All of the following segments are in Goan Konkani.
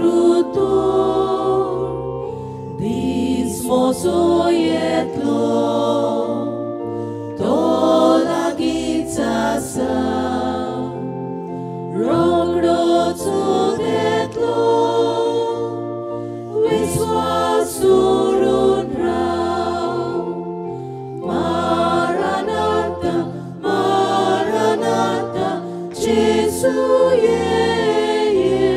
जागृतो दीस म्हजो येतलो तो लागींच आसा रोकडोच येतलो विस्वास दवरून राव मारानाथा मारानाथा जेजू ये ये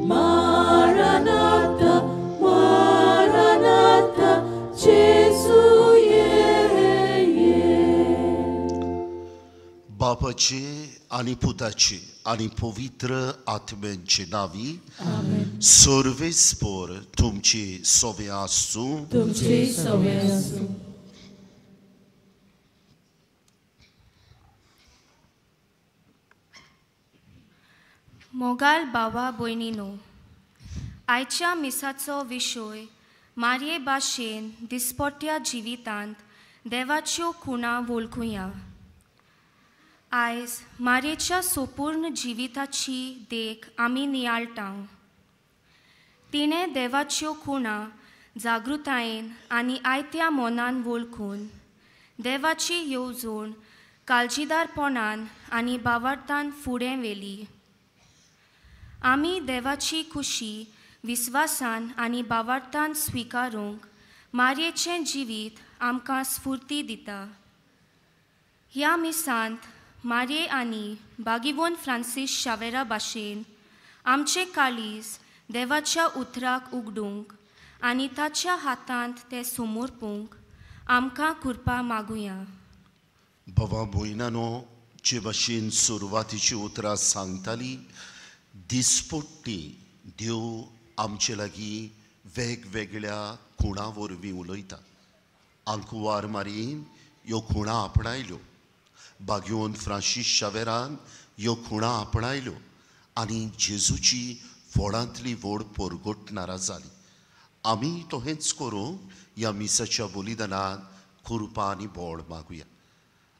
मारानाथा मारानाथा जेजू ये ये. बापाचे आनी पुताचे आनी पवित्र आत्म्यांचे नावी सर्वेस्पोर तुमचे सोवे आसूं. तुमचे सवे आसूं. मोगाल भावा भयणीनो, आयच्या मिसाचो विशय मारये भाशेन दिसपट्ट्या जिवितांत देवाच्यो खुणा वळखुया. आयज मारयेच्या सोपूर्ण जिविताची देख आमी नियाळटा. तिणें देवाच्यो खुणा जागृतायेन आनी आयत्या मनान वळखून देवाची येवजण काळजीदारपणान आनी भावार्थान फुडें व्हेली. आमी देवाची खुशी विस्वासान आनी भावार्थान स्विकारूंक मारयेचें जिवीत आमकां स्फूर्ती दिता. ह्या मिसांत मारये आनी बागिवोन फ्रांसीस शावेरा भाशेन आमचें काळीज देवाच्या उतराक उगडूंक आनी ताच्या हातांत तें समर्पूंक आमकां कृपा मागुया. बाबा भयणानो, जे भाशेन सुरवातीची उतरां सांगताली, दिसपट्टी देव आमचे लागीं वेगवेगळ्या खुणां वरवीं उलयता. आंकवार मारयेन ह्यो खुणां आपणायल्यो, बागियोन फ्रांसीस शावेरान ह्यो खुणां आपणायल्यो आनी जेजूची व्हडांतली व्हड परगटणारा जाली. आमी तहेंच करूंक ह्या मिसाच्या बलिदानान कृपा आनी बळ मागुया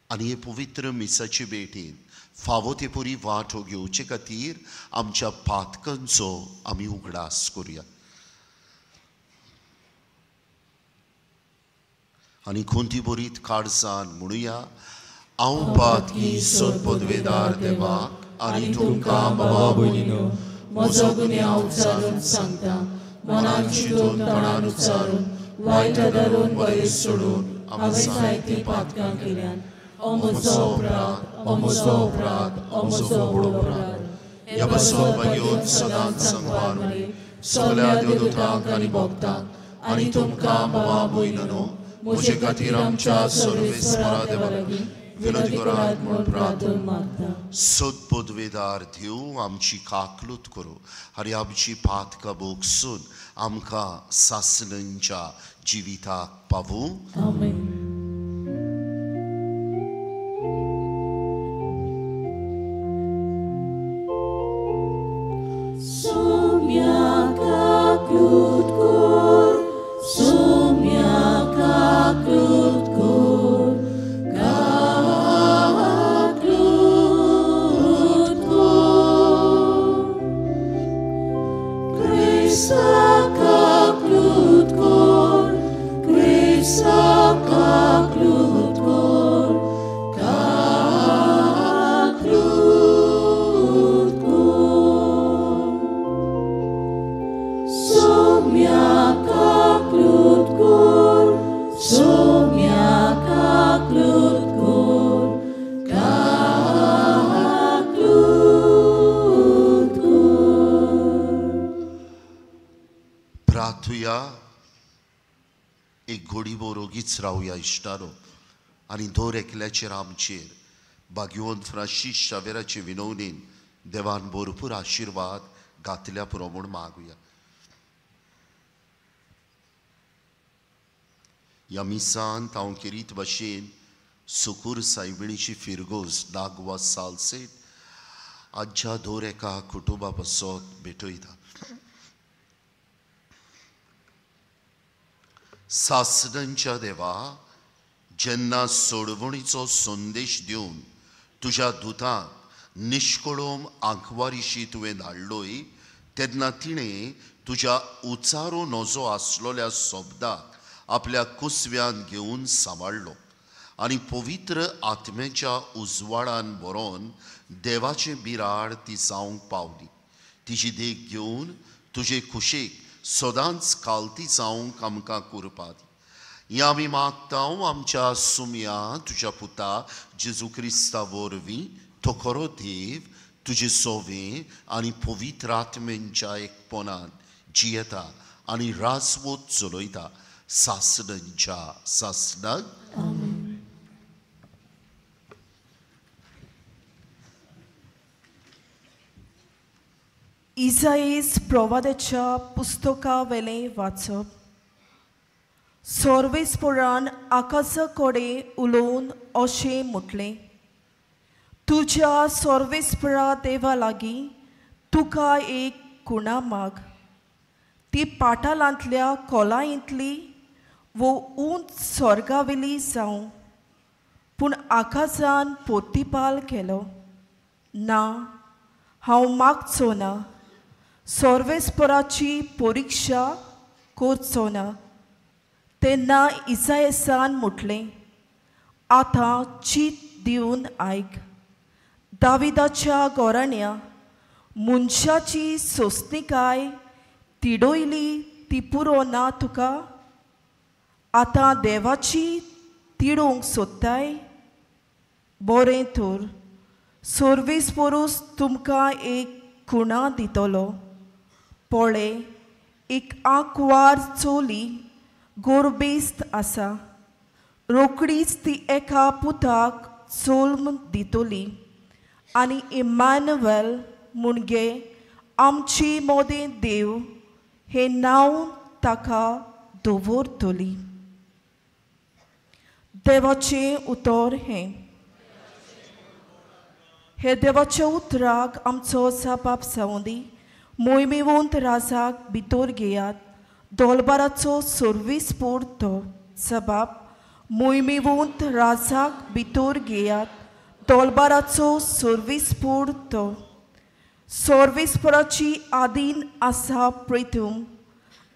आनी हे पवित्र मिसाचे भेटीन फावो ते परी वांटो घेवचे खातीर आमच्या पातकांचो आमी उगडास करुया आनी कोणती बरीत काळजान म्हणुया, हांव पातकी सदपदवेदार देवाक आनी तुमकां बाबा भयणीनो म्हजो गुन्यांव उच्चारून सांगता, मनान चिंतून तोंडान उच्चारून वायट धरून बरें सोडून हांवें जायतीं पातकां केल्यात. ओ म्हजो अपराध, ओ म्हजो अपराध, ओ म्हजो व्हड अपराध. ह्या पासत बागेवन सदांच सांगवार सगळ्या देवदूतांक आनी भक्तांक आनी तुमकां बाबा भयणीनो म्हजे खातीर आमच्या सर्वेस्परा देवा लागीं विनंती करात म्हूण प्रार्थना मागता. सदपदवेदार देव आमची काकलूत करूं आनी आमची पातकां भोगसून आमकां सासणांच्या जिविताक पावूं. आमेन. एक घोडी बोरोगीच रावया इश्टारो आनी दर एकल्याचेर आमचेर बागियोन फ्रांसीस शावेराचे विनवणीन देवान भरपूर आशिर्वाद घातल्या पुरो म्हूण मागुया. ह्या मिसांत हांव खेरीत भाशेन सुकूर सायबिणीची फिरगोज नागवा सालसेट आजच्या दर एका कुटुंबा पासत भेटयता. सासणांच्या देवा, जेन्ना सोडवणीचो संदेश दिवन तुज्या दुतांक निश्कळोम आंकवारीशी तुवें धाडलोय, तेन्ना तिणें तुज्या उच्चारूं नजो आसलोल्या शब्दाक आपल्या कुसव्यांत घेवन सांबाळ्ळो आनी पवित्र आत्म्याच्या उजवाडान भरोन देवाचें बिराड ती जावंक पावली. तिची देख घेवन तुजे खुशेक सदांच कालती जावंक आमकां कुरपा दी. हें आमी मागता आमच्या सुमया तुज्या पुता जेजू क्रिस्ता वरवीं, तो खरो देव तुजे सोवे आनी पवित्र आत्म्यांच्या एकपणान जियेता आनी राजवत चलयता सासणांच्या सासणाक. इजाईस प्रवादाच्या पुस्तका वेलें वाचप. सर्वेस्परान आकाशा कडेन उलोवन अशें म्हटलें, तुज्या सर्वेस्परा देवा लागीं तुका एक कुणा माग, ती पाटालांतल्या कोलायेंतली वो उंच स्वर्गावेली जावं. पूण आकाशान पोतीपाल केलो, ना हांव मागचो ना, सर्वेस्पराची परिक्षा करचो ना. तेन्ना इसायसान म्हटलें, आतां चीत दिवन आयक, दाविदाच्या गोराण्या मनशाची सोंसणीकाय तिडोयली ती पुरो ना तुका, आतां देवाची तिडोवंक सोदताय? बरें तर सर्वीस पोरूस तुमकां एक खुणा दितलो. पळय, एक आंकवार चोली गोरबेस्त आसा, रोकडीच ती एका पुताक जल्म दितली आनी इमानुएल म्हणजे आमची मोदें देव हें नांव ताका दवरतली. देवाचें उतर हें. हे देवाच्या उतराक आमचो जाबाब जावं दी. मोहिमेवंत राजाक भितर घेयात, दोलबाराचो सर्वीस पूर तो जबाब. मोहिमेवंत राजाक भितर घेयात, दोलबाराचो सर्वीस पूर तो. सर्वेस्पराची आदीन आसा प्रितूम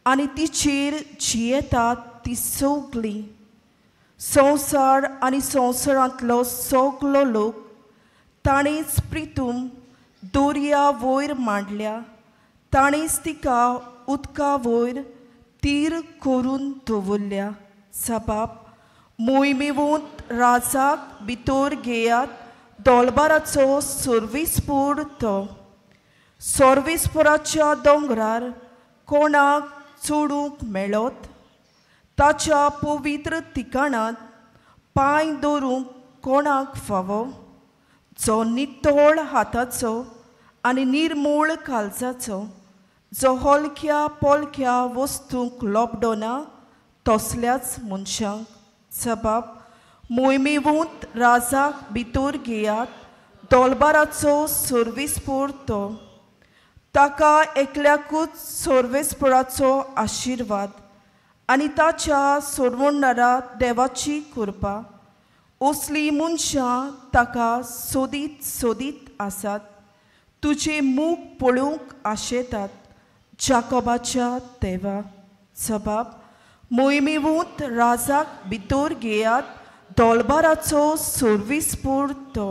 आनी तिचेर जियेतात ती सगळी. संवसार आनी संवसारांतलो सगलो लोक ताणेंच प्रितूम दोरया वयर मांडल्या, ताणेंच तिका उदका वयर तीर करून दवरल्या. जबाब. मोहिमेवंत राजाक भितर घेयात, दोलबाराचो सर्वेस्पर तो. सर्वेस्पराच्या दोंगरार कोणाक चडूंक मेळत? ताच्या पवित्र ठिकाणांत पांय दवरूंक कोणाक फावो? जो नितळ हाताचो आनी निर्मूळ काळजाचो, जो हलक्या पोलक्या वस्तूंक लोबडोना तसल्याच मनशांक. जबाब. मोहिमेवंत राजाक भितर घेयात, दोलबाराचो सर्वेस्पर तो. ताका एकल्याकूच सर्वेस्पराचो आशिर्वाद आनी ताच्या सोडवणदारा देवाची कृपा. असलीं मनशां ताका सोदीत सोदीत आसात, तुजें मूख पळोवंक आशेतात जाकोबाच्या देवा. जबाब. मोहिमेवंत राजाक भितर घेयात, दोलबाराचो सर्वेस्पर तो.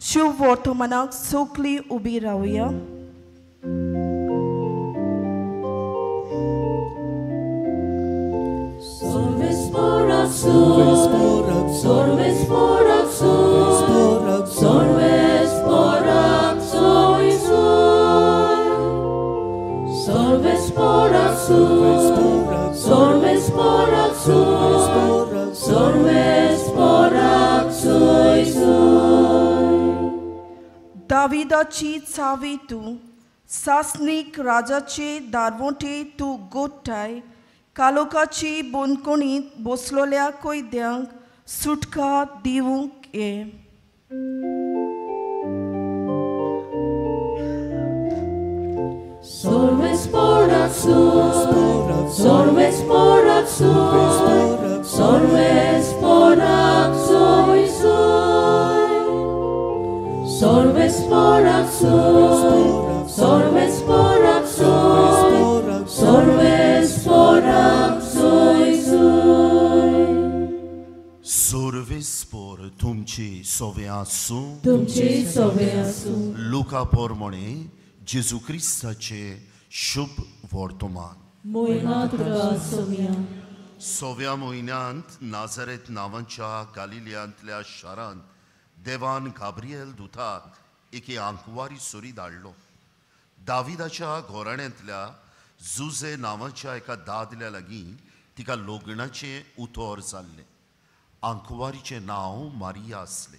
शिव वर्तमानाक सगळीं उबी रावया. दाविदाची चावी तूं, सासणीक राजाचे दारवंटे तूं गोठ्ठाय, कालोकाची बंदखणींत बसलोल्या कैद्यांक सुटका दिवंक ये. तुमची सोवे आसूं, तुमचे सोवे आसूं। लुका पोरमोणे जेजू क्रिस्ताचे शुभ वर्तमान। मोहिमा तुका सोम्या। सोव्या म्हयन्यांत नाझरेत नांवाच्या गालिलियांतल्या शारांत देवान गाब्रिएल दुताक एके आंकवारी सुरी धाडलो। दाविदाच्या घोराण्यांतल्या जुजे नांवाच्या एका दादल्या लागीं तिका लग्नाचें उतर जाल्लें। आंकवारीचें नांव मारिया आसलें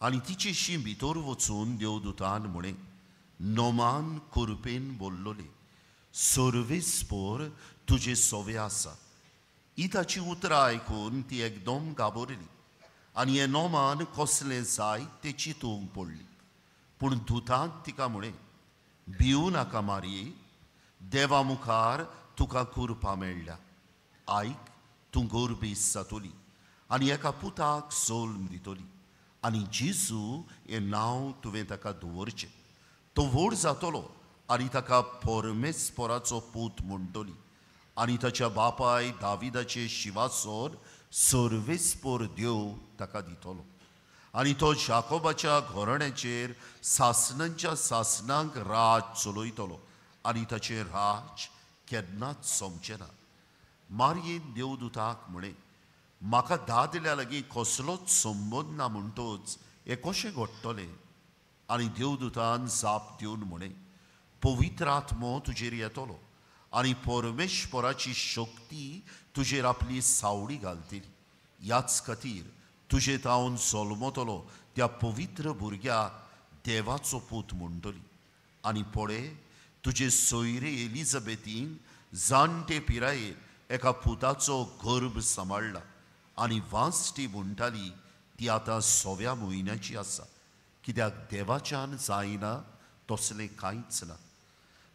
आनी तिचेशी भितर वचून देवदूतान म्हळें, नोमान कुरपेन बोल्लोले, सर्वेस्पोर तुजे सोवे आसा। ही ताची उतरां आयकून ती एकदम घाबरली आनी हें नोमान कसलें जाय तें चिंतूंक पडली। पूण दुतान तिका म्हळें, भिवू नाका मारये, देवा मुखार तुका कुरपा मेळ्ळ्या। आयक, तूं गोरबीस जातली आनी एका पुताक जल्म दितली आनी जेजू हें नांव तुवें ताका दवरचें। तो व्हड जातलो आनी ताका परमेस्पराचो पूत म्हणटली आनी ताच्या बापाय दाविदाचे शिवासोर सर्वेस्पोर देव ताका दितलो आनी तो जाकोबाच्या घोरण्याचेर सासणांच्या सासणांक राज चलयतलो आनी ताचें राज केन्नाच सोंपचें ना। मारयेन देवदूताक म्हळें, म्हाका दादल्या लागीं कसलोच संबंद ना म्हणटच हें कशें घडटलें? आनी देवदूतान जाप दिवन म्हळें, पवित्र आत्मो तुजेर येतलो आनी परमेश्वराची शक्ती तुजेर आपली सावडी घालतली। ह्याच खातीर तुजे तावन जल्मतलो त्या पवित्र भुरग्याक देवाचो पूत म्हणटली। आनी पळय, तुजे सोयरे एलिझाबेथीन जाणटे पिरायेर एका पुताचो गर्भ सांबाळ्ळा आनी वांसटी म्हणटाली ती आतां 6व्या म्हयन्याची आसा, कित्याक देवाच्यान जायना तसलें कांयच ना।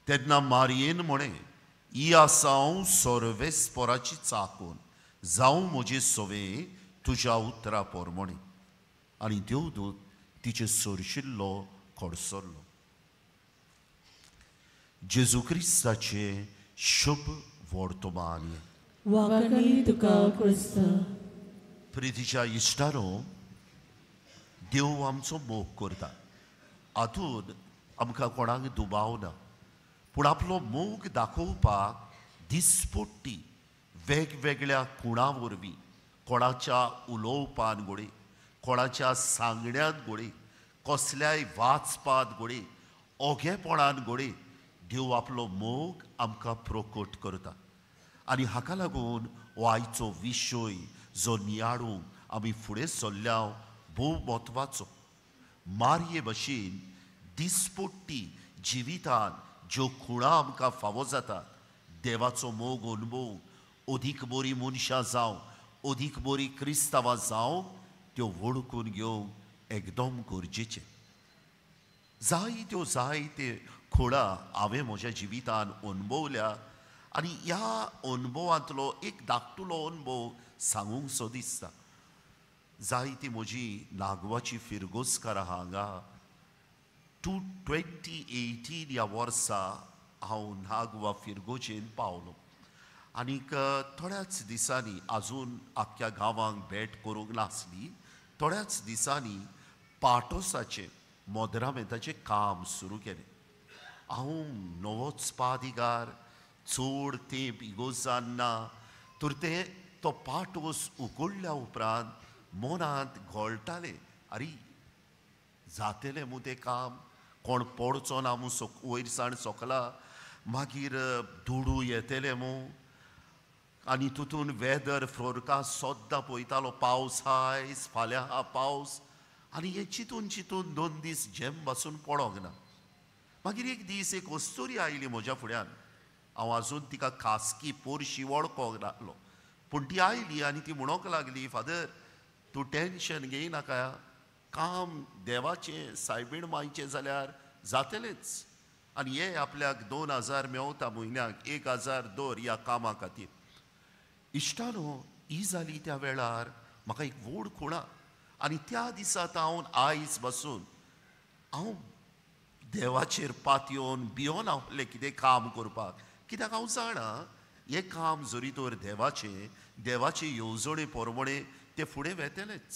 तेन्ना मारयेन म्हळें, ही आसा हांव सर्वेस्पोराची चाकून, जावं म्हजे सोवे तुज्या उतरा पोरमोणे। आनी देवदूत तिचे सरशिल्लो कडसरलो। जेजू क्रिस्ताचे शुभ वर्तमान। वाकणी तुका क्रिस्त। प्रितीच्या इश्टारो, देव आमचो मोग करता हातूंत आमकां कोणाक दुबाव ना, पूण आपलो मोग दाखोवपाक दिसपट्टी वेगवेगळ्या खुणां वरवीं, कोणाच्या उलोवपान घडये, कोणाच्या सांगण्यान घडये, कसल्याय वाचपांत घडये, ओगेपणान घडये देव आपलो मोग आमकां प्रकट करता। आनी हाका लागून हो आयचो विशय जो नियाळूंक आमी फुडें सरल्या भोव म्हत्वाचो। मारये भशेन दिसपट्टी जिवितान ज्यो खुणां आमकां फावो जातात, देवाचो मोग अनुभव अदीक बरी मनशां जावं, अदीक बरी क्रिस्तांवां जावं, त्यो वळखून घेवंक एकदम गरजेचें। जायत्यो जायते खुणां हांवें म्हज्या जिवितान अनुभवल्या आनी ह्या अनुभवांतलो एक धाकटुलो अनुभव सांगूंक सो दिसता। जायती म्हजी नागवाची फिरगोजकारां हांगा 2018 ह्या वर्सा हांव नागवा फिरगोजेन पावलो आनीक थोड्याच दिसांनी, आजून आख्ख्या गांवांक भेट करूंक नासली, थोड्याच दिसांनी पाटोसाचें मोदरामेंताचें काम सुरू केलें। हांव नवोच पादिगार, चड तेंप इगोजान ना, तर ते तो पाटोस उगडल्या उपरांत मनांत घोळटालें, आरे जातलें मू तें काम, कोण पडचो ना मू वयर सावन सोकला, मागीर दुडू येतले मू। आनी तितून वेदर फोरकास्ट सद्दां पळयतालो, पावस आयज, फाल्यां आहा पावस, आनी हें चिंतून चिंतून 2 दीस झेम बसून पडोंक ना। मागीर एक दीस एक अस्तुरी आयली म्हज्या फुड्यान, हांव आजून तिका खासकी पोरशी वळखोंक नासलो, पूण ती आयली आनी ती म्हणूंक लागली, फादर तूं टेन्शन घेयनाका, काम देवाचें सायबीण मायचें जाल्यार जातलेंच, आनी हे आपल्याक 2000 मेवता म्हयन्याक, 1000 दवर ह्या कामा खातीर। इश्टानो, ही जाली त्या वेळार म्हाका एक व्हड खुणा आनी त्या दिसा हांव आयज बसून हांव देवाचेर पातयेवन भियोन आपलें कितें काम करपाक, कित्याक हांव जाणा हें काम जरी तर देवाचें, देवाचे येवजणे प्रमाणे तें फुडें वेतलेंच।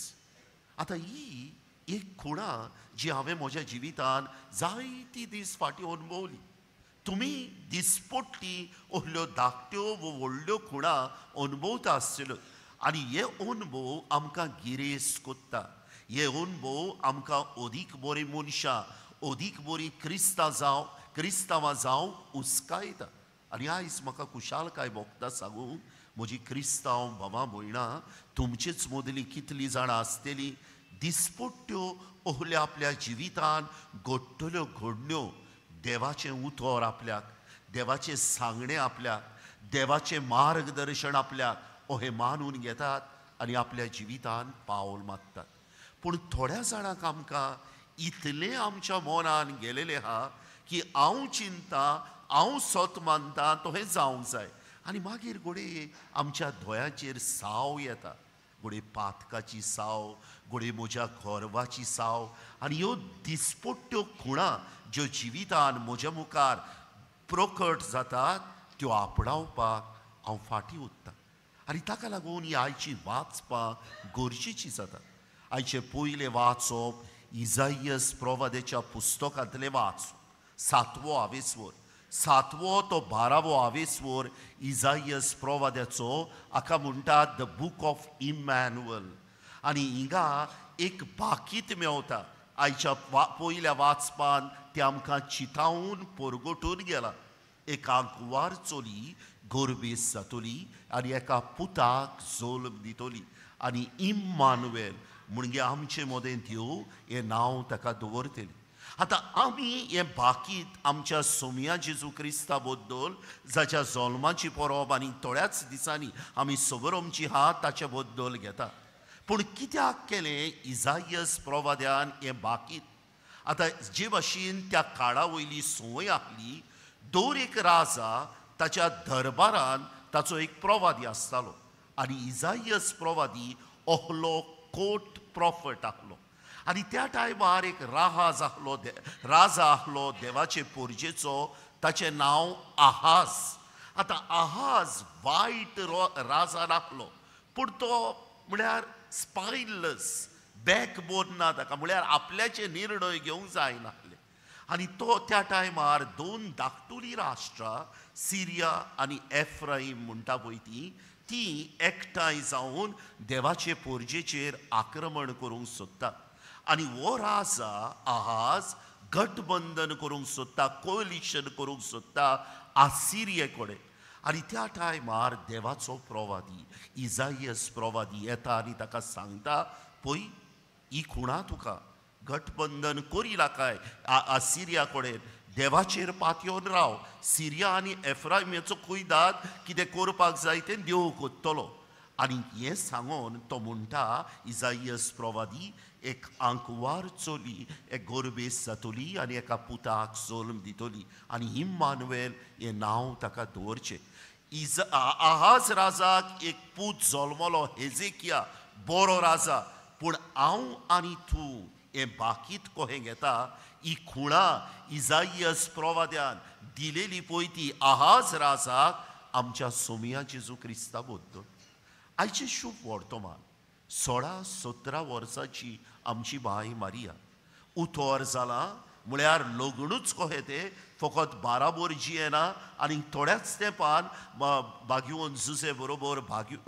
आतां ही एक खुणा जी हांवें म्हज्या जिवितान जायती दीस फाटीं अणभवली. तुमी दिसपट्टी असल्यो धाकट्यो वो व्हडल्यो खुणा अणभवता आसतल्यो आनी हे अणभव आमकां गिरेस्त कोत्ता. हे अणभव आमकां अदीक बरीं मनशां, अदीक बरीं क्रिस्तांवां जावं उस्कायता. आनी आयज म्हाका खुशालकाय भोगता सांगूंक, म्हजी क्रिस्तांव भावां भयणां तुमचेच मदलीं कितलीं जाणां आसतलीं दिसपट्ट्यो असल्यो आपल्या जिवितान घडटल्यो घडण्यो, देवाचें उतर आपल्याक, देवाचें सांगणें आपल्याक, देवाचें मार्गदर्शन आपल्याक अहें मानून घेतात आनी आपल्या जिवितान पावल मारतात. पूण थोड्या जाणांक आमकां इतलें आमच्या मनान गेलेलें आहा की हांव चिंता, हांव सत मानता तशें जावंक जाय. आनी मागीर घडये आमच्या दोळ्यांचेर साव येता, घडये पातकाची साव, घडये म्हज्या गर्वाची साव. आनी ह्यो दिसपट्ट्यो खुणा ज्यो जिवितान म्हज्या मुखार प्रकट जातात त्यो आपणावपाक हांव फाटीं उरता. आनी ताका लागून ही आयची वाचपां गरजेची जाता. आयचें पयलें वाचप इजायस प्रवाद्याच्या पुस्तकांतलें वाच, 7वो आवेस्वर, 7वो तो 12वो आवेस्वर इजायस प्रवाद्याचो, हाका म्हणटात the book of Emmanuel. आनी हिंगा एक बाकीत मेवता. आयच्या पयल्या वाचपान तें आमकां चितावून परगटून गेला. एक आंकवार चली गोरबेस जातली आनी एका पुताक जल्म दितली आनी इम्मानुएल म्हणजे आमचे मदें देव हें नांव ताका दवरतली. आतां आमी हें बाकीत आमच्या सोमया जेजू क्रिस्ता बद्दल, जाच्या जल्माची परब आनी थोड्याच दिसांनी आमी सबरमची हात ताचे बद्दल घेता. पूण कित्याक केलें इजायस प्रवाद्यान हें बाकीत? आतां जे भाशेन त्या काळा वयली संवय आसली, दर एक राजा ताच्या दरबारान ताचो एक प्रवादी आसतालो आनी इजायस प्रवादी असलो कोट प्रॉफट आसलो. आनी त्या टायमार एक राजा आसलो देवाचे पोरजेचो, ताचें नांव आहाज. आतां आहाज वायट राजा नासलो, पूण तो म्हळ्यार स्पायनलेस, बॅकबोन ना ताका, म्हळ्यार आपल्याचे निर्णय घेवंक जायनासले. आनी तो त्या टायमार दोन धाकटुली राष्ट्रां, सिरिया आनी एफ्राईम म्हणटा पळय ती, ती एकठांय जावन देवाचे पोरजेचेर आक्रमण करूंक सोदता. आनी हो राजा आहाज गठबंधन करूंक सोदता, कोलिशन करूंक सोदता आसिरिये कडेन. आनी त्या टायमार देवाचो प्रवादी इजायस प्रवादी येता आनी ताका सांगता, पळय ही खुणा तुका गठबंधन करिला काय आसिरिया कडेन, देवाचेर पातयेवन राव, सिरिया आनी एफ्रायमाचो कुयदाद कितें करपाक जाय तें देव कोत्तलो. आनी हें सांगून तो म्हणटा इजायस प्रवादी, एक आंकवार चली एक गोरबेस जातली आनी एका पुताक जल्म दितली आनी इम्मानुएल हें नांव ताका दवरचें. आहाज राजाक एक पूत जल्मलो, हेजेकिया, बरो राजा. पूण हांव आनी तूं हें बाकीत कोहें घेता, ही खुणा इजायस प्रवाद्यान दिलेली पळय ती आहाज राजाक आमच्या सोमया जेजू क्रिस्ता बद्दल. आयचें शुभ वर्तमान 16-17 वर्सांची आमची बाय मारिया उतर जालां, म्हळ्यार लग्नूच कहें तें, फकत बाराबोर जियेना आनी थोड्याच तेंपान बागयोन जुजे बरोबर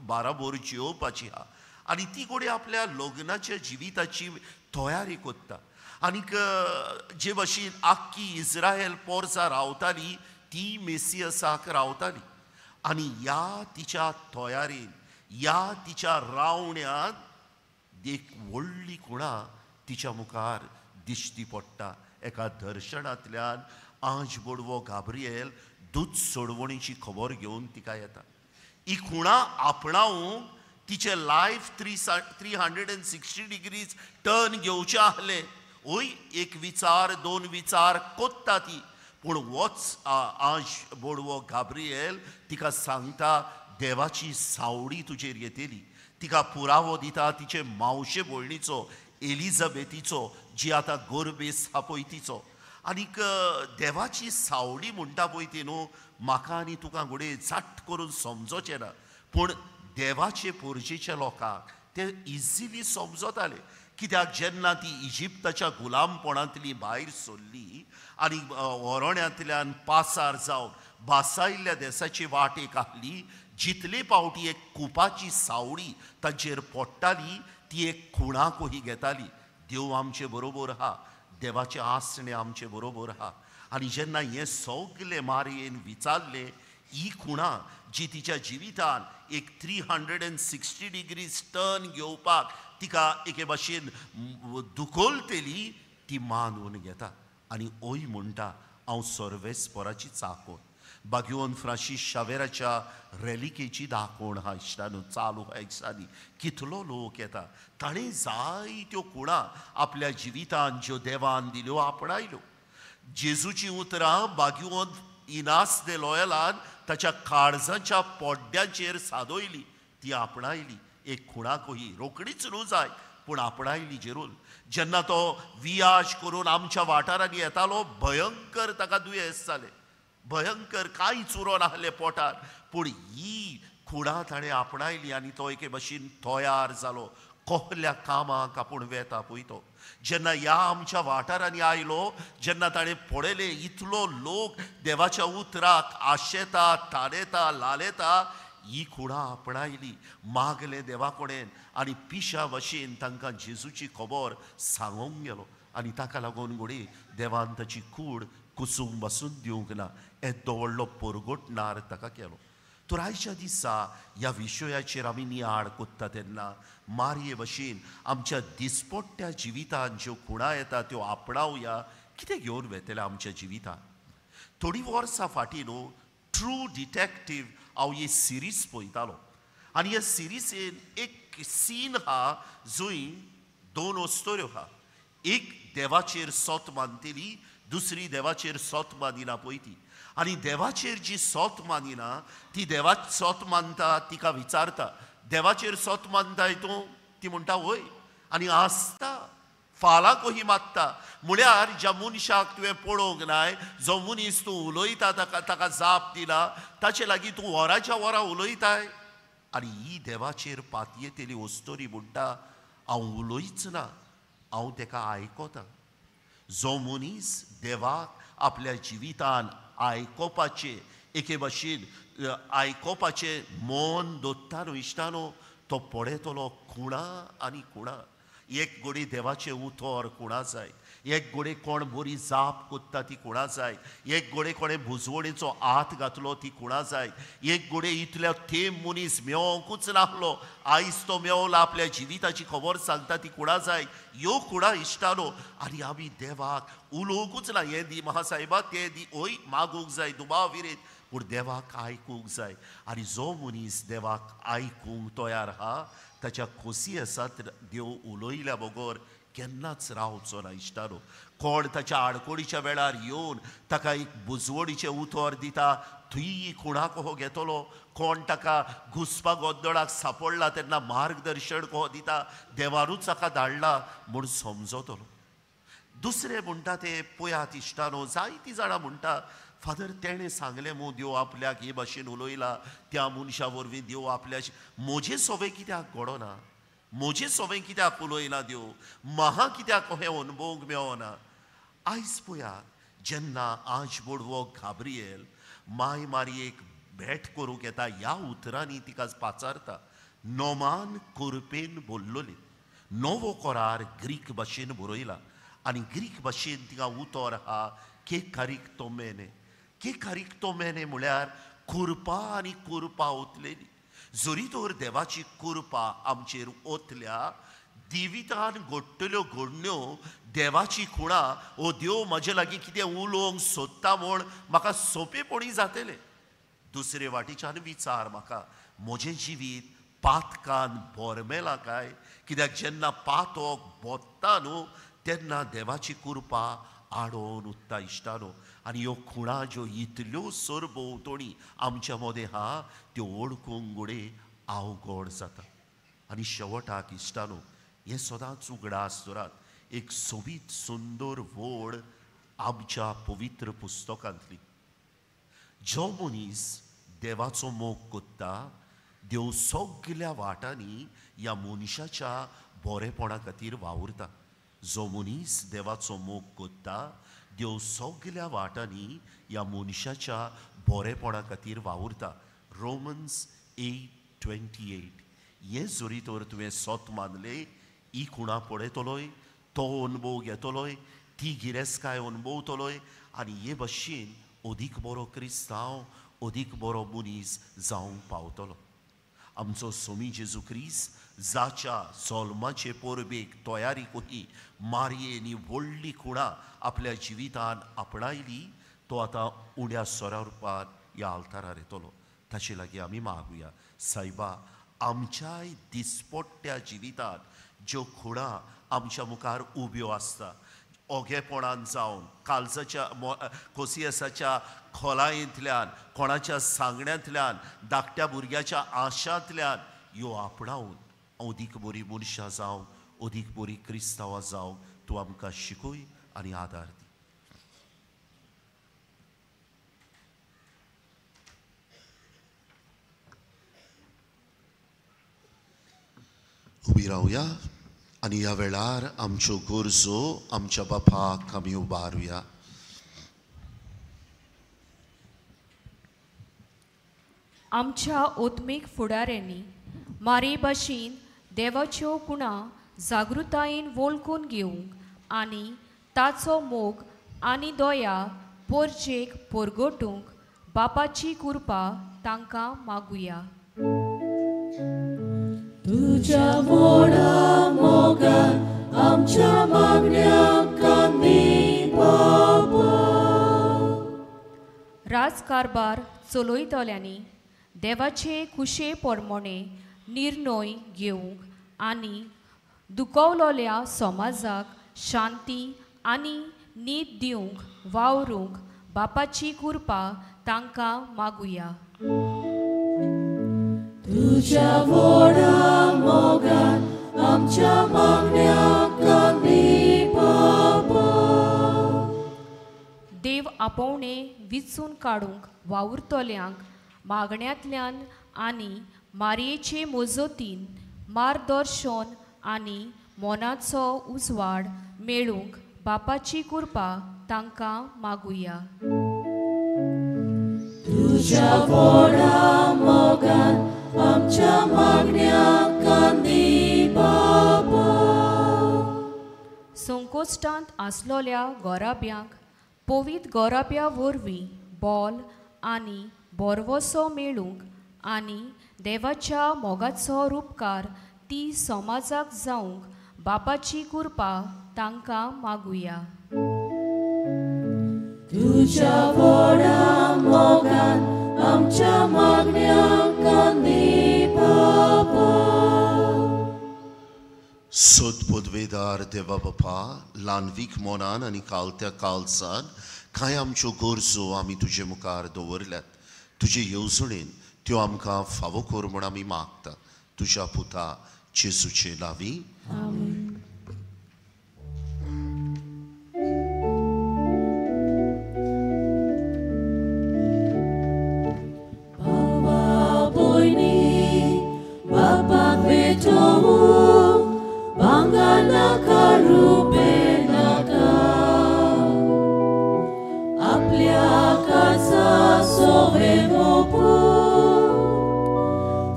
बाराबोर जियोवपाची आहा. आनी ती घडये आपल्या लग्नाच्या जिविताची तयारी कोत्ता. आनीक जे भाशेन आख्खी इस्रायल पोरसा रावताली ती मेसियसाक रावताली. आनी ह्या तिच्या तयारेन, ह्या तिच्या रावण्यांत एक व्हडली खुणा तिच्या मुखार दिश्टी पडटा. एका दर्शनांतल्यान आंज बोडवो गाब्रिएल दूत सोडवणीची खबर घेवन तिका येता. ही खुणा आपणावंक तिचें लायफ 360 डिग्रीज टर्न घेवचें आसलें. ओय एक विचार दोन विचार कोत्ता ती, पूण वच आंज बोडवो गाब्रिएल तिका सांगता देवाची सावडी तुजेर येतली. तिका पुरावो दिता तिचे मावशे भयणीचो एलिझाबेथीचो, जी आतां गोरबेस आहा पळय तिचो. आनीक देवाची सावडी म्हणटा पळय ती न्हू, म्हाका आनी तुका घडये झट करून समजोचें ना, पूण देवाचे पोरजेच्या लोकांक ते इजिली समजताले. कित्याक जेन्ना ती इजिप्ताच्या गुलामपणांतली भायर सरली आनी ओरण्यांतल्यान पासार जावन भासायल्ल्या देसाची वाटेक आहली, जितले पावटी एक कुपाची सावळी तांचेर पडटाली ती एक खुणाकूही घेताली. देव आमचे बरोबर आहा, देवाचें आसणें आमचे बरोबर आहा. आनी जेन्ना हें सगलें मारयेन विचारलें, ही खुणा जी तिच्या जिवितान एक 360 डिग्रीज टर्न घेवपाक तिका एके भाशेन दुखोलतली, ती मानून घेता आनी ओय म्हणटा हांव सर्वेस्पराची चाकोर. बागयोन फ्रांसीस शावेराच्या रेलिकेची दाखोवण आहा इश्टानू, चालू आहा दिसांनी कितलो लोक येता. ताणें जायत्यो खुणा आपल्या जिवितान ज्यो देवान दिल्यो आपणायल्यो. जेजूची उतरां बागयोन इनास दे लॉयलान ताच्या काळजाच्या पोड्ड्याचेर सादयली, ती आपणायली. एक खुणाकूही रोखडीच न्हू जाय पूण आपणायली जेरूल. जेन्ना तो वियाज करून आमच्या वाठारांनी येतालो, भयंकर ताका दुयेंस जालें, भयंकर कांयच उरो नासलें पोटार, पूण ही खुणा ताणें आपणायली आनी तो एके भशेन तयार जालो कहल्या कामाक आपूण वेता पळय तो. जेन्ना ह्या आमच्या वाठारांनी आयलो, जेन्ना ताणें पळयलें इतलो लोक देवाच्या उतराक आशेता, ताणेता, लालेता, ही खुणा आपणायली, मागलें देवा कडेन आनी पिशा भशेन तांकां जेजूची खबर सांगूंक गेलो. आनी ताका लागून घोडये देवान ताची कूड कुसूंक बसून दिवंक ना, येदो व्हडलो पोरगोटणार ताका केलो. तर आयच्या दिसा ह्या विशयाचेर आमी नियाळ कोत्ता तेन्ना मारये भशेन आमच्या दिसपट्ट्या जिवितान ज्यो खुणा येता त्यो आपणावया. कितें घेवन वेतलें आमच्या जिवितान? थोडीं वर्सां फाटीं न्हू ट्रू डिटेक्टीव हांव ही सिरीज पळयतालो आनी ह्या सिरीजेन एक सीन आहा जंय दोन अस्तोऱ्यो आहा, एक देवाचेर सोत मानतली, दुसरी देवाचेर सोत मानिना पळय ती. आनी देवाचेर जी सोत मानिना ती देवाक सोत मानता, तिका विचारता देवाचेर सोत मानताय तूं? ती म्हणटा वय, आनी आसता फालां कोही मागता. म्हळ्यार ज्या मनशाक तुवें पळोवंक नाय, जो मनीस तूं उलयता ताका ताका जाप दिला, ताचे लागीं तूं वराच्या वरां उलयताय. आनी ही देवाचेर पातयेतली अस्तोरी म्हणटा हांव उलयच ना, हांव तेका आयकता. जो मनीस देवाक आपल्या जिवितान आयकोपाचें एके भाशेन आयकोपाचें मन दोत्ता न्हू इश्टानो, तो पळयतलो खुणा आनी खुणा. एक गोडी देवाचें उतर खुणा जाय, एक गोडे कोण बरी जाप कोत्ता ती खुणा जाय, एक गोडे कोणें भुजवणेचो हात घातलो ती खुणा जाय, एक गोडे इतल्या तेम मनीस मेवोंकूच नासलो आयज तो मेवला आपल्या जिविताची खबर सांगता ती खुणा जाय. ह्यो खुणा इश्टानो. आनी आमी देवाक उलोवंकूच ना, हें दी महासाहेबा, तें दी, ओय मागूंक जाय दुबाव विरेत, पूण देवाक आयकूंक जाय. आनी जो मनीस देवाक आयकूंक तयार आहा ताच्या खोशी आसात देव उलयल्या बगर केन्नाच रावचो ना इश्टानो. कोण ताच्या आडकोडीच्या वेळार येवन ताका एक बुजवणीचें उतर दिता, थंय खुणा कहो घेतलो. कोण ताका घुसपा गोंदळाक सापडला तेन्ना मार्गदर्शन कहो दिता, देवानूच ताका धाडला म्हूण समजतलो. दुसरें म्हणटा ते पळयात इश्टानो, जायतीं जाणां म्हणटा फादर तेणें सांगलें मू देव आपल्याक हे भाशेन उलयला, त्या मनशा वरवीं देव आपल्या म्हजें सोवें कित्याक घडना, म्हजें सोवें कित्याक उलयना देव, म्हाका कित्याक हें अणभवूंक मेळना. आयज पळयात जेन्ना आज बोडवो गाब्रियल माय मारयेक भेट करूंक येता, ह्या उतरांनी तिका पाचारता, नोमान कुरपेन बोल्लोली. नवो करार ग्रीक भाशेन बरयला आनी ग्रीक भाशेन तिका उतर आहा के कारीक तो मेने. के कारीक तो मेने म्हळ्यार कुरपा आनी कुरपा ओतलेली. जरी तर देवाची कुरपा आमचेर ओतल्या, जिवितान घडटल्यो घडण्यो देवाची खुणा, ओ देव म्हजे लागीं कितें उलोवंक सोदता म्हूण म्हाका सोंपेपणी जातलें. दुसरे वाटेच्यान विचार म्हाका म्हजें जिवीत पातकान बोरमेलां काय, कित्याक जेन्ना पातक बोत्ता न्हू तेन्ना देवाची कुरपा आडोवन उत्ता इश्टानो. आनी ह्यो खुणा ज्यो इतल्यो सरभोंवतणी आमच्या मदें आहा त्यो वळखूंक घडये अवघड जाता. आनी शेवटाक इश्टानो हें सदांच उगडास दवरात, एक सोबीत सुंदर वळ आमच्या पवित्र पुस्तकांतली. जो मनीस देवाचो मोग कोत्ता, देव सगल्या वाटांनी ह्या मनशाच्या बरेपणा खातीर वावुरता. जो मनीस देवाचो मोग कोत्ता देव सगल्या वाटांनी ह्या मनशाच्या बरेपणा खातीर वावुरता. रोमन्स 8:28. हें जरी तर तुवें सत मानलें, ही खुणा पळयतलोय, तो अणभव घेतलोय, ती गिरेस्तकाय अणभवतलोय आनी हे भशेन अदीक बरो क्रिस्तांव, अदीक बरो मनीस जावंक पावतलो. आमचो सोमी जेजू क्रिस्त जाच्या जल्माचे परबेक तयारी करी मारयेन ही व्हडली खुणा आपल्या जिवितान आपणायली, तो आतां उण्या सोऱ्या रुपान ह्या आल्तारार येतलो. ताचे लागीं आमी मागुया, सायबा आमच्याय दिसपट्ट्या जिवितांत ज्यो खुणा आमच्या मुखार उब्यो आसता, ओगेपणान जावन, काळजाच्या कोसियसाच्या खोलायेंतल्यान, कोणाच्या सांगण्यांतल्यान, धाकट्या भुरग्याच्या आशांतल्यान ह्यो आपणावन अदीक बरी मनशां जावं, अदीक बरी क्रिस्तांवां जावं तूं आमकां शिकय आनी आदार दी. उबी रावया आनी ह्या वेळार आमच्यो गरजो आमच्या बापाक आमी उबारुया. आमच्या ओत्मीक फुडाऱ्यांनी मारे भाशेन देवाच्यो गुणां जागृतायेन वळखून घेवंक आनी ताचो मोग आनी दया पोरचेक पोरगटूंक बापाची कृपा तांकां मागुया. तुझ्या व्हडा मोगान आमच्या मागण्यांक कान दी बाबा. राजकारभार चलयतल्यांनी देवाचे खुशे प्रमाणे निर्णय घेवंक आनी दुखवलोल्या समाजाक शांती आनी नीत दिवंक वावरूंक बापाची कृपा तांकां मागुया. तुझ्या व्हडा मोगान आमच्या मागण्यांक कान दी बाबा. देव आपोवणे विचून काडूंक वावुरतल्यांक मागण्यांतल्यान आनी मारयेचे मजतीन मार्गदर्शन आनी मनाचो उजवाड मेळूंक बापाची कृपा तांकां मागुया. तुझ्या व्हडा मोगान आमच्या मागण्यांक कान दी बाबा. संकोश्टांत आसलोल्या गोराब्यांक पवित्र गोराब्या वरवीं बोल आनी बोरवसो मेळूंक आनी देवाच्या मोगाचो रुपकार ती समाजाक जावंक बापाची कृपा तांकां मागुया. तुझ्या व्हडा मोगान आमच्या मागण्यांक कान दी बाबा. सत पदवेदार देवा बापा, ल्हानवीक मनान आनी कालत्या काळजान कांय आमच्यो गरजो आमी तुजे मुखार दवरल्यात. तुजे येवजणेन त्यो आमकां फावो कर म्हूण आमी मागता. तुज्या पुता जेजूचे नांवी.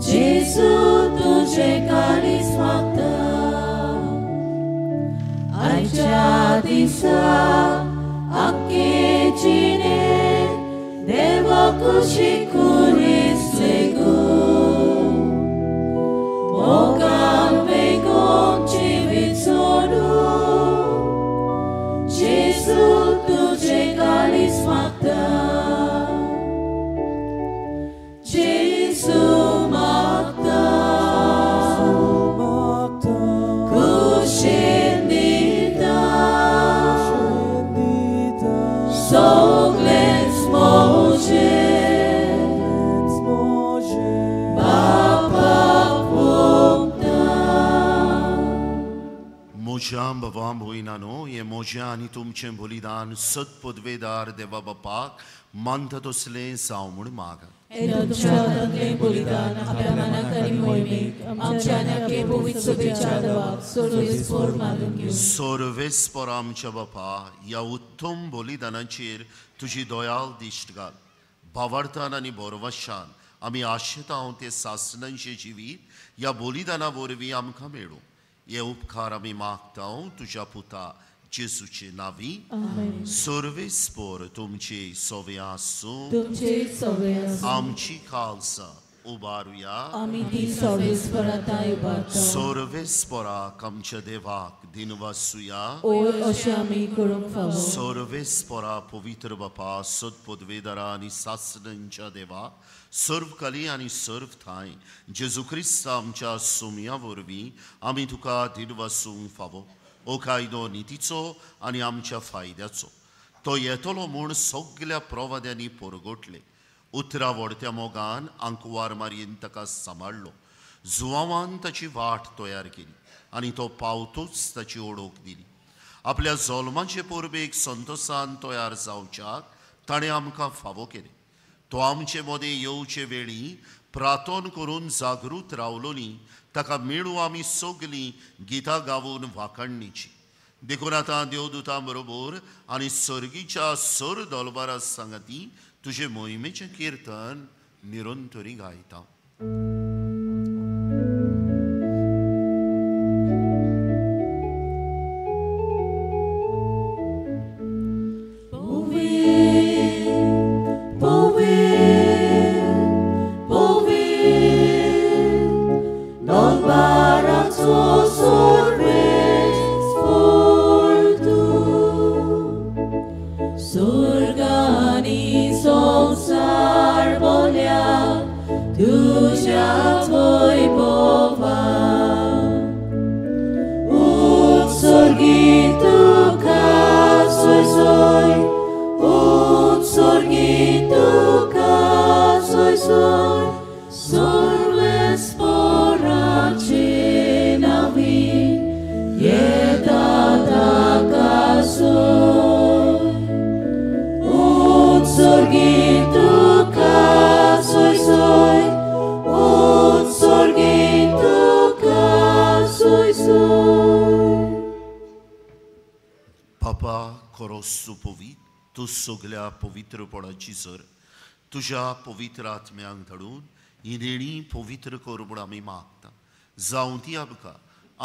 Gesù, tu c'è carisma. म्हज्या बाबा भयणानो, हें म्हजें आनी तुमचें बलिदान सत पदवेदार देवा बापाक मानता तसलें जावं म्हूण मागात. तुमच्या हातांतलें बलिदान आपल्या मनाक आनी मोहिमेक आमच्या आनी पवित्र सभेच्या देवाक सर्वेस्पोर मानून घेवं. सर्वेस्पोर आमच्या बापा, ह्या उत्तम बलिदानाचेर तुजी दयाल दिश्ट घाल. भावार्थान आनी भरवशान आमी आशेता हांव ते सासणांचें जिवीत ह्या बलिदाना वरवीं आमकां मेळूं. हे उपकार आमी मागता तुज्या पुता जेजूचे नांवी. सर्वेस्पोर तुमचे सवे आसूं. आमची खालसा उबारुया. सर्वेस्पोराक आमच्या देवाक दिनवासुया. सर्वेस्पोरा पवित्र बापा, सत पदवेदारा आनी सासणांच्या देवा, सर्व कली आनी सर्व ठांय जेजू क्रिस्त आमच्या सुमया वरवीं आमी तुका दिनवासूंक फावो. हो कायदो नितीचो आनी आमच्या फायद्याचो. तो येतलो म्हूण सगल्या प्रवाद्यांनी परगटले. उतरां व्हडत्या मोगान आंकवार मारयेन ताका सांबाळ्ळो. जुवावान ताची वाट तयार केली आनी तो पावतूच ताची ओळख दिली. आपल्या जल्माचे परबेक संतोसान तयार जावच्याक ताणें आमकां फावो केलें. तो आमचे मदें येवचे वेळी प्रार्थन करून जागृत रावलो न्ही, ताका मेळूं आमी सगलीं गितां गावून वाखाणणीची. देखून आतां देवदूतां बरोबर आनी सर्गीच्या सर दलबारा सांगाती तुजे मोहिमेचें किर्तन निरंतरी गायता. सगल्या पवित्रपणाची सर तुज्या पवित्र आत्म्यांक धाडून ही देणी पवित्र कर म्हूण आमी मागता. जावं ती आमकां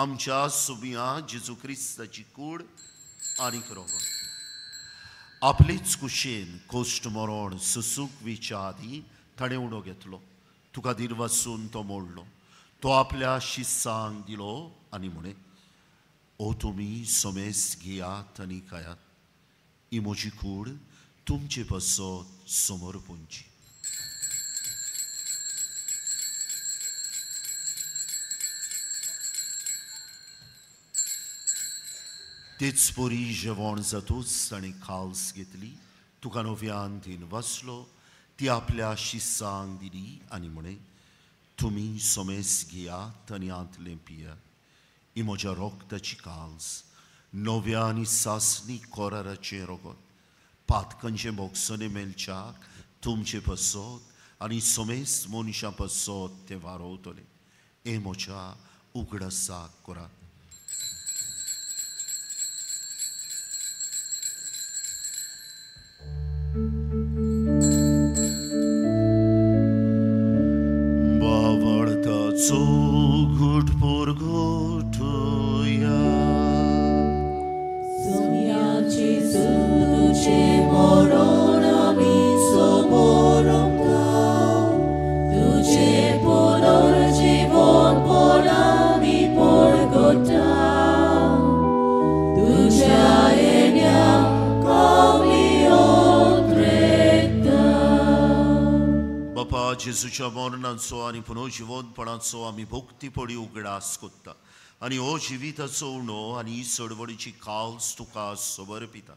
आमच्या सुबिया जेजू क्रिस्ताची कूड आनी रोगत. आपलेच कुशेन कोश्ट मरण सुसूक विच्या आदी ताणें उणो घेतलो. तुका दिनवासून तो मोडलो. तो आपल्या शिस्सांक दिलो आनी म्हणे, ओ तुमी समेस घेयात आनी खायात, ही म्हजी कूड तुमचे पासत समर्पणची. तेच परी जेवण जातूच ताणें खाल्स घेतली, तुका नव्यान दिनवासलो, ती आपल्या शिस्सांक दिली आनी म्हणे, तुमी समेस घेयात आनी आंतलें पियात, ही म्हज्या रोगताची काल्स, नव्या आनी सासणी कोराराचें रोगत. पातकांचें भोगसणें मेळच्याक तुमचे पासत आनी समेस्त मनशां पासत तें वारोवतलें. हें म्हज्या उगडासाक करात. बावळताचो घुट पोरगोटुया. बापा, जेजूच्या मरणाचो आनी पुनर्जिवंतपणाचो आमी भक्तीपणी उगडास कोत्ता आनी हो जिविताचो उणो आनी ही चळवळीची काल्स तुका समर्पिता.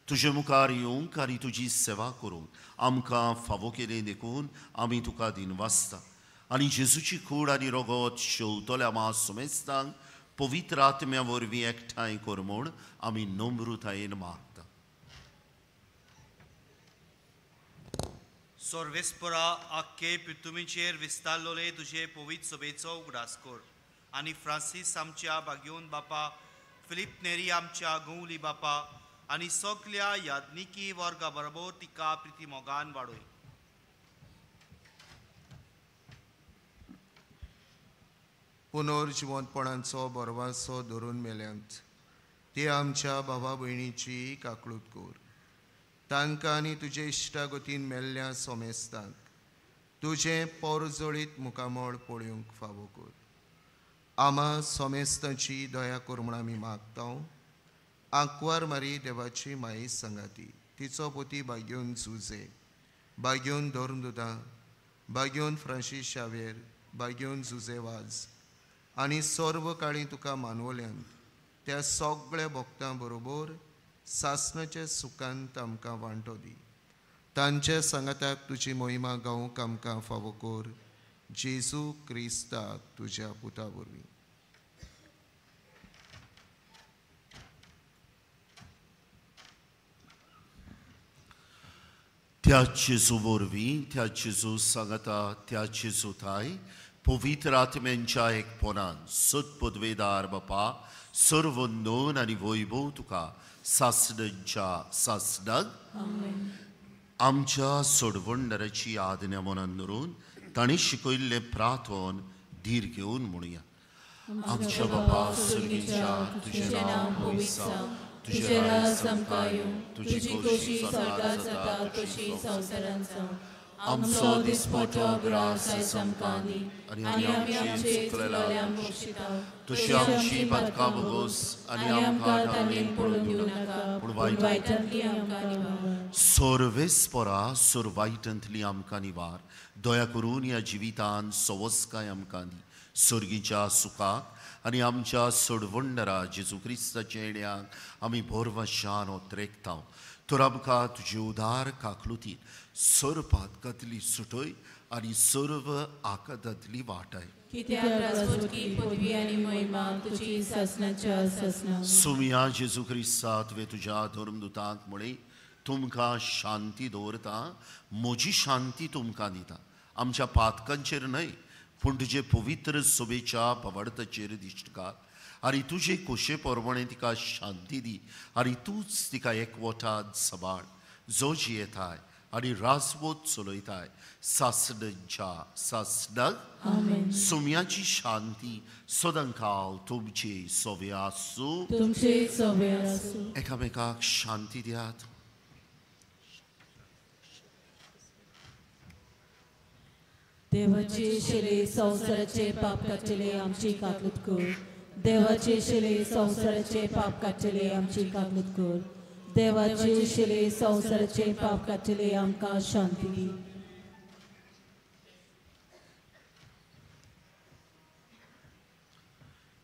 तुजे मुखार येवंक आनी तुजी सेवा करूंक आमकां फावो केलें देखून आमी तुका दिनवासता. आनी जेजूची कूड आनी रोगत शेवतल्या मा समेस्तांक पवित्र आत्म्या वरवीं एकठांय कर म्हूण आमी नम्रतायेन मागता. सोर्वेस्परा आख्खे पितुमीचेर विस्तारलोले तुजे पवित्र सभेचो उगडास कर आनी फ्रांसीस आमच्या बागयोन बापा, फिलीप नेरी आमच्या गवली बापा आनी सगल्या याज्ञिकी वर्गा बरोबर तिका प्रिती मोगान वाडय. पुनर्जिवंतपणाचो बरवासो धरून मेल्यांत ते आमच्या भावा भयणीची काकळूत कर. तांकां आनी तुजे इश्टागतीन मेल्ल्या सोमेस्तांक तुजें पोरजळीत मुखामळ पळोवंक फावो कर. आमा सोमेस्तांची दया कर म्हूण आमी मागता. आंकवार मारी देवाची माई सांगाती, तिचो पोती बागयोन जुजे, बागयोन धर्मदुता, बागयोन फ्रांसीस शावेर, बागयोन जुजे वाज आनी सर्व काळी तुका मानवल्यान त्या सगळ्या भक्तां बरोबर सासणाच्या सुखांत आमकां वांटो दी. तांच्या सांगाताक तुजी मोहिमा गावंक आमकां फावो कर, जेजू क्रिस्ता तुज्या पुता वरवीं. त्या जेजू वरवीं, त्या जेजू सांगाता, त्या जेजू थाय पवित्र आत्म्यांच्या एकपणान सत पदवेदार बापा सर्व नोन आनी वैभव तुका सासणाच्या सासणाक. आमच्या सोडवणदाराची आज्ञा मनान धरून ताणें शिकयल्लें प्रार्थन धीर घेवन म्हणुया. आमच्या बापा सर्गीच्या, तुजें नांव पवित्र जावं, तुजें राज आमकां येवं, तुजी खोशी स्वर्गांत जाता तशी संवसारांत जावं. आमचो दिसपटो ग्रास आमकां दी आनी आमी आमचे चुकलेल्यांक बक्षिता तशी आमची पातकां भोगोस आनी आमकां तांगेन पडून दिवं नाका, पूण वायटांतली आमकां निवार. सर्वेस्परा सर वायटांतली आमकां निवार. दया करून ह्या जिवितान सवस्काय आमकां दी, सर्गीच्या सुखाक आनी आमच्या सोडवणदारा जेजू क्रिस्ताच्या येण्याक आमी भोरवशान ओत्रेकता. तर आमकां तुजे उदार काकलुतीन सर्व पातकांतली सुटय आनी सर्व आकादांतली वाटाय. सुमया जेजू क्रिस्ता, तुवें तुज्या धर्मदुतांक म्हळें, तुमकां शांती दवरता, म्हजी शांती तुमकां दिता. आमच्या पातकांचेर न्हय पूण तुजे पवित्र सभेच्या भावार्थाचेर दिश्ट घाल आनी तुजे खोशे प्रमाणे तिका शांती दी आनी तूंच तिका एकवटान सांबाळ, जो जियेताय आनी राजवत चलयताय सासणाच्या सासणाक. सुम्याची शांती सदांकाल तुमचे सवे आसूं. एकामेकाक शांती दियात. देवाचे शिले संवसाराचे पाप काडटले आमची काकूत कर. देवाचे शिले संवसाराचे पाप काडटले आमची काकूत कर. देवाचे शिले संवसाराचे पाप काडटले आमकां शांती दी.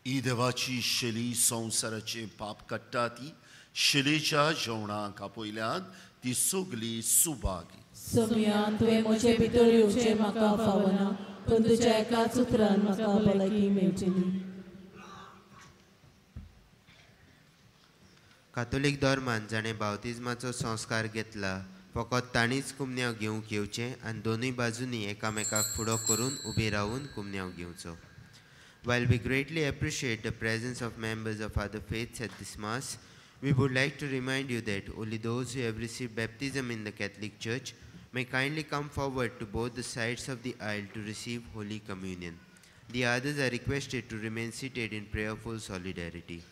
ही देवाची शेली संवसाराचे पाप काडटा ती शेलेच्या जेवणाक आपयल्यान ती सगली सुभागी. सोम्यान तुवें म्हजे भितर येवचें म्हाका फावना, पूण तुज्या एकाच उतरान म्हाका भलायकी मेळटली. कातोलीक धर्मान जाणें बावतिज्माचो संस्कार घेतला फकत तांणीच कुमन्यांव घेवंक येवचें आनी दोनूय बाजूंनी एकामेकाक फुडो करून उबे रावून कुमन्यांव घेवचो. While we greatly appreciate the presence of members of other faiths at this Mass, we would like to remind you that only those who have received baptism in the Catholic Church may kindly come forward to both the sides of the aisle to receive Holy Communion. The others are requested to remain seated in prayerful solidarity.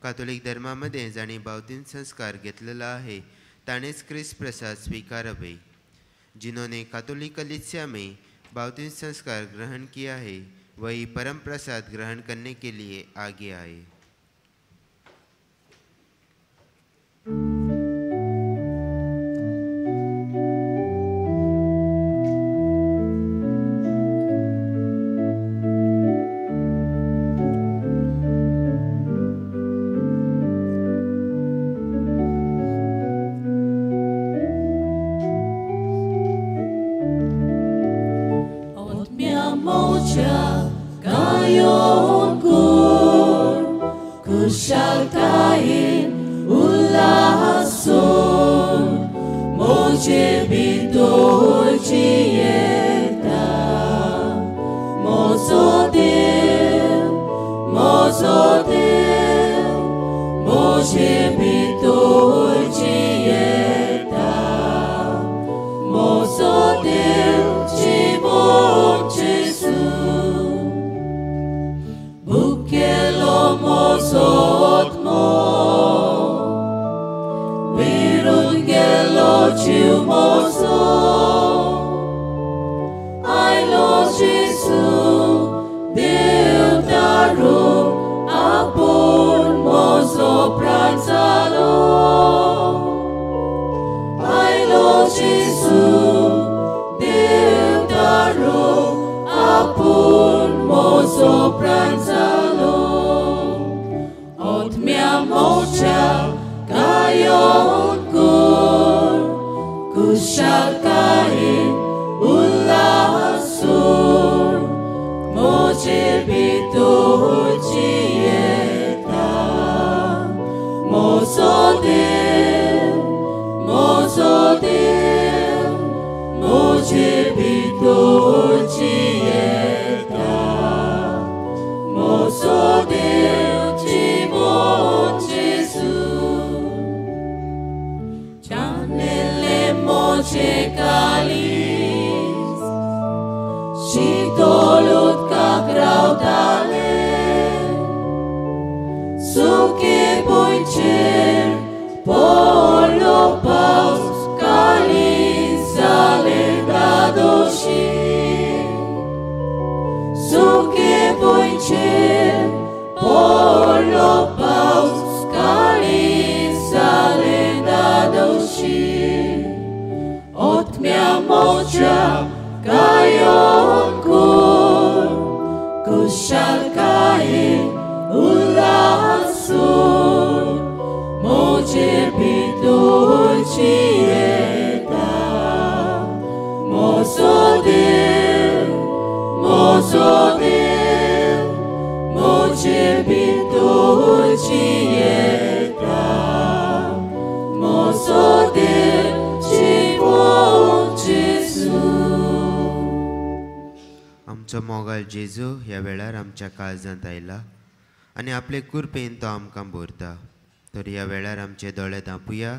Catholic धर्मामध्ये जांणी बावतीन संस्कार घेतलेला आहे ताणेच क्रिस्त प्रसाद स्वीकारावे. जिन्होंने कातोलिक कलीसिया में बावतीन संस्कार ग्रहण किया है वही परम प्रसाद ग्रहण करने के लिए आगे आए. Mocha, kayon ko. मोजे भितर जियेता मोजो देव मोजो देव मोजे भितर जियेता मोजो देव जिवोन जेजू भुकेलो मोजो आत्मो विरून गेलो जीव मोजो आयलो जेजू देव दारून आपूण मोजो प्राण जालो आयलो जेजू देव दारून आपूण मोजो प्राण जालो आत्म्या मोच्या गायोन कर कुशालकायेन उल्हासून मोजे भितर जियेता मोजो देव मोजो देव मोजे भितर जियेता मोजो देव जिवोन जेजू चान्नेले मोजे कालीस शीतळ उदकाक रावताले सुके भुंयचेर पडलो पावस काळीज जालें धादोशी सुके भुंयचेर पडलो पावस काळीज जालें धादोशी आत्म्या मोच्या गायोन कर कुशालकायेन उल्हासून मोजे भितर जियेता मोजो देव मोजो देव मोजे भितर जियेता मोजो देव जिवोन जेजू. आमचो मोगाळ जेजू ह्या वेळार आमच्या काळजांत आयला आनी आपले कृपेन तो आमकां भरता. तर ह्या वेळार आमचे दोळे धांपुया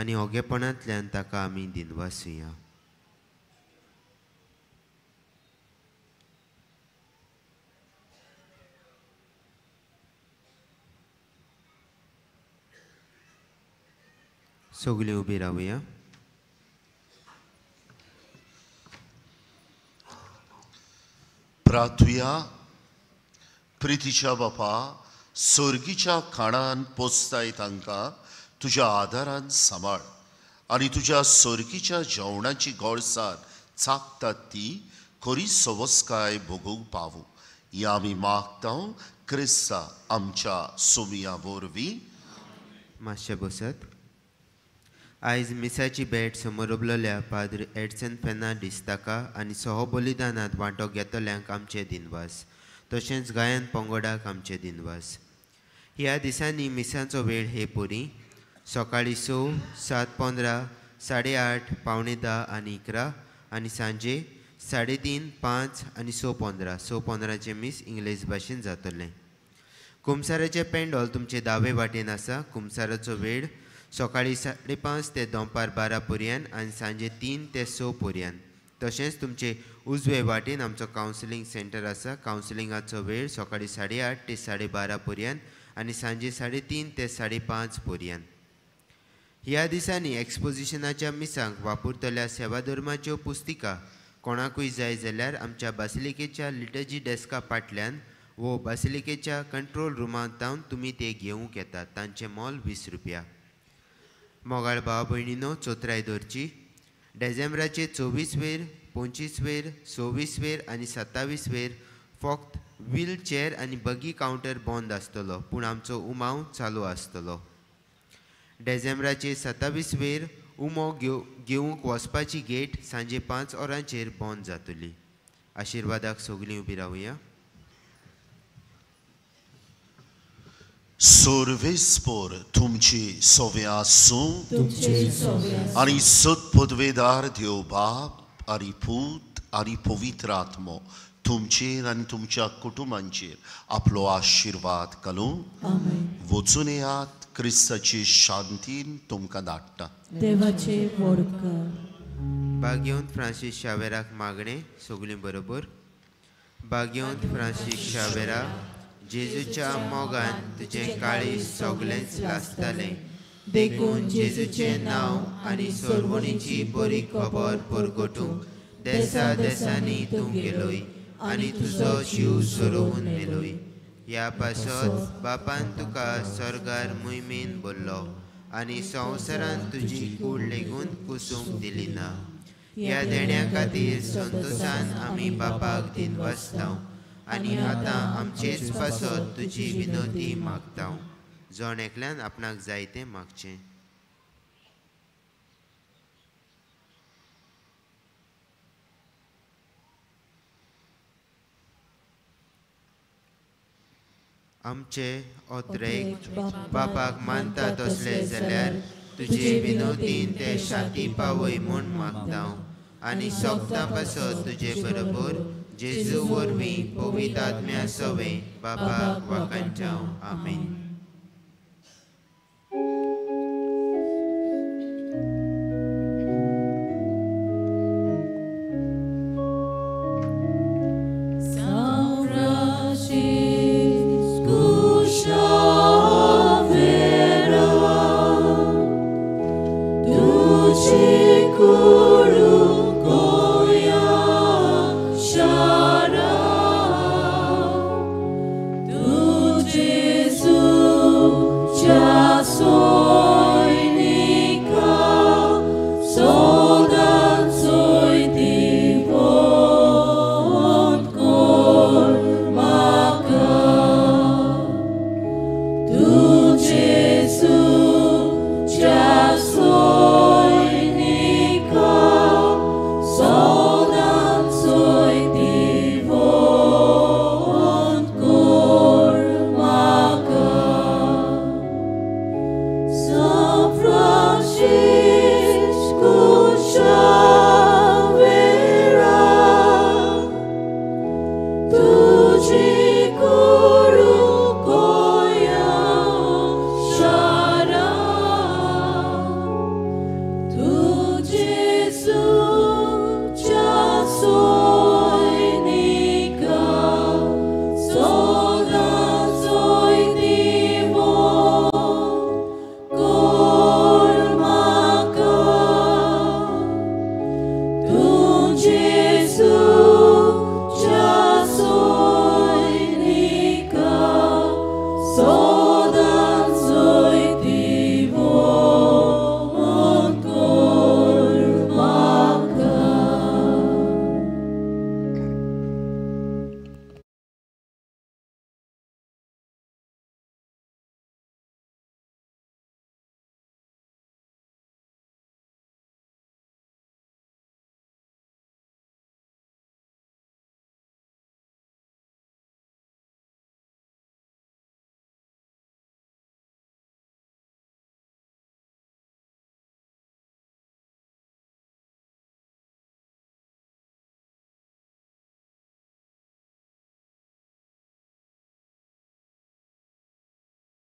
आनी ओगेपणांतल्यान ताका आमी दिनवासुया. सगळीं उबी रावया. प्रार्थुया. प्रितीच्या बापा, सोर्गीच्या खाणान पोसताय तांकां तुज्या आदारान सांबाळ आनी तुज्या सोर्गीच्या जेवणाची गोडसार चाकतात ती खरी सवस्काय भोगूंक पावूं ही आमी मागता क्रिस्ता आमच्या सोमिया वरवीं. मातशें बसत. आयज मिसाची भेट समोर पाद्र एडसन फेर्नांडीस ताका आनी सहबलिदानांत वांटो घेतल्यांक आमचे दिनवास, तशेंच गायन पंगडाक आमचे दिनवास. ह्या दिसांनी मिसाचो वेळ हे पुरी सकाळीं 6, 7:15, 8:30, 9:45 आनी 11 आनी सांजे 3:30, 5 आनी 6:15. 6:15चें मीस इंग्लीश भाशेन जातलें. कुमसाराचें पेंडॉल तुमचे दावे वाटेन आसा. कुमसाराचो वेळ सकाळीं 5:30 ते दनपार 12 पर्यंत आनी सांजे 3 ते 6 पर्यंत. तशेंच तुमचे उजवे वाटेन आमचो कावन्सिलींग सेंटर आसा. कावन्सिलिंगाचो वेळ सकाळीं 8:30 ते 12:30 पर्यंत आनी सांजे 3:30 ते 5:30 पर्यंत. ह्या दिसांनी एक्सपोजिशनाच्या मिसांक वापरतल्या सेवाधर्माच्यो पुस्तिका कोणाकूय जाय जाल्यार आमच्या बासिलिकेच्या लिटर्जी डेस्का फाटल्यान वो बासिलिकेच्या कंट्रोल रुमांत तुमी ते घेवंक येतात. तांचें मोल 20 रुपया. मोगाळ भाव भयणीनो, चोत्राय दवरची. डिसेंबराचे 24 वेर, 25 वेर, 26 वेर आनी 27 वेर फक्त व्हील चेअर आनी बगी कावंटर बंद आसतलो, पूण आमचो उमाव चालू आसतलो. डिसेंबराचे 27 वेर उमो घेवंक वचपाची गेट सांजे 5 वरांचेर बंद जातली. आशिर्वादाक सगळीं उबी रावया. सर्वेस्पर तुमची सोवे आसूं आनी सत्पदवेदार देव बाप आनी पूत आनी पवित्र आत्मो तुमचेर आनी तुमच्या कुटुंबांचेर आपलो आशिर्वाद घालूं. वचून येयात, क्रिस्ताची शांतीन तुमकां धाडटा. देवाचे वडकार. बागेवंत फ्रांसीस शावेराक मागणें सगळीं बरोबर. बागेवंत फ्रांसीस शावेरा, जेजूच्या मोगान तुजें काळीज सगळेंच लासतालें, देखून जेजूचें नांव आनी सोडवणीची बरी खबर परगटूंक देसा देसांनी तूं गेलोय आनी तुजो जीव सोरोवन मेलोय. ह्या पासत बापान तुका स्वर्गार मुयमेन बोल्लो आनी संवसारान तुजी कूड लेगून कुसूंक दिली ना. ह्या देण्या खातीर संतोशान आमी बापाक दिनवासता आनी आतां आमचेच पासत तुजी विनोती मागता. जण एकल्यान आपणाक जाय तें मागचें. आमचे ओद्रेक बापाक मानता तसले जाल्यार तुजे विनोदीन ते शांती पावय म्हूण मागता आनी सोगतां पासत तुजे बरोबर जेजू वरवीं पवित्र आत्म्या सवें बापाक वाखाणचाव. आमेन. Xavera, tu